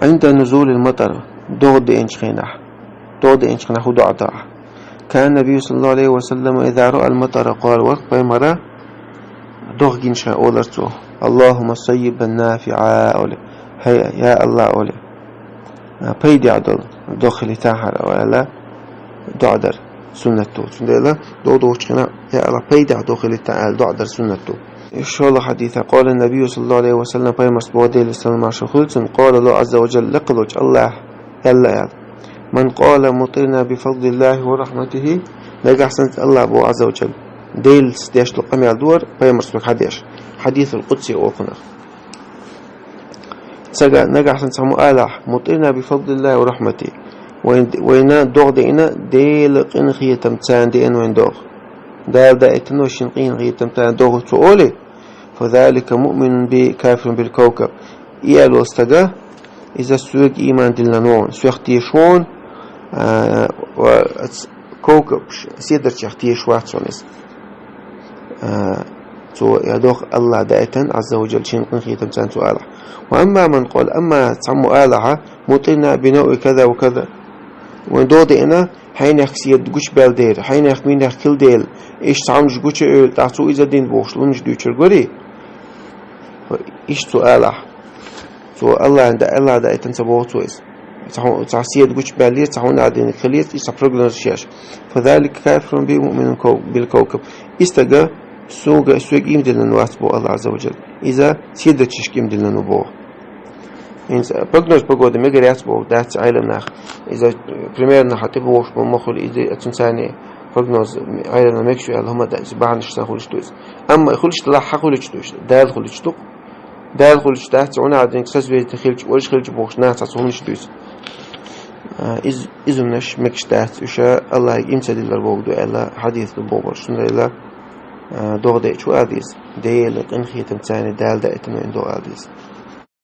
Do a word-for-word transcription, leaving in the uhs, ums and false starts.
عند نزول المطر, догӀа деанчу хенахь, догӀа деанчу хенахь хӀун доӀа до ахь? كان النبي صلى الله عليه وسلم إذا رأى المطر قال, вара пайхамара догӀа гинчу хенахь олура цо: اللهم صيبا نافعا, олий. ХӀай, я АллахӀ, олий, пайдехь долу догӀа хилийтахьара, аьлла, доӀа дар суннат ду. Цундела догӀа догӀучу хенахь, я АллахӀ, пайдехь догӀа хилийта аьлла, доӀа дар суннат ду. ШолгӀа хьадис: قال النبي صلى الله عليه وسلم, пайхамарс боху, Делан салам-маршалла хуьлда цунна: قال له عز وجل, лакхалучу АллахӀа аьлла аьлла: من قال مطرنا بفضل الله ورحمته, нагахь санна АллахӀа боху, Азза ва Джалла, Делаца деш долу къамел дара, пайхамарс хьадеш, хьадисул къудси олу кхунах. Цхьа нагахь санна цхьаммо алахь: مطرنا بفضل الله ورحمته, вайн, вайна догӀа деана Делан къинхетамца деана вайн догӀа. Дала даийтина шен къинхетамца догӀа цо олий, فذلك مؤمن بي كافر بالكوكب. И аьлла волу стага, иза соьга ийман диллина ву хьуна, соьх тешаш ву хьуна, а, ва ц-, кокабаш, седарчех тешаш вац хьуна иза. А, цо я догӀа АллахӀа даийтина, Азза ва Джалла, шен къинхетамца цо алахь. وأما من قال, амма цхьаммо алахьа: مطرنا بنوء كذا وكذا, вайн догӀа деана, хьенех седа гучубаьлла дела, хьенех минех хилла дела, иштта цхьа хӀуманаш гучу а евлла, тӀаккха цо иза дина бохуш, лунаш дуьйцур варий? Иштта цо алахь. Цо АллахӀа да-, АллахӀа даийтина ца боху цо иза. Цхьа хӀу-, цхьа седа гучубаьллера, цхьа хӀума а дина хилийта, иза цхьа прогноз еш. فذلك كافر بي مؤمن كو-, بالكوكب. И стага, суна, соьга ийман диллина вац боху АллахӀа Азза ва Джалла. Иза седарчешка ийман диллина ву боху. ХӀинца прогноз погоды мегар яц боху, дац Ӏелам нах. Иза примерно хьан тӀе бохуш ма хуьлу, иза цуьнан царна прогноз Ӏелам нах мегаш ю аьлла, хӀума дац, иза бахьанаш сан хуьлуш ду иза. Амма и хуьлуш делахь, хьан хуьлуш ду иза? Дала хуьлуш ду. Дала хуьлуш дац, хьуна а динга созвездие хилча, олуш хилча бохуш, нах цхьа хӀуманаш ду иза. А, из-, изумнаш мегаш дац, уьш АллахӀе ийман ца диллар боху ду аьлла, хьадис ду бохурш. Цундела, а, догӀа деача хӀун ала деза? Делан къинхетамца Дала даийтина вайн догӀа ала деза.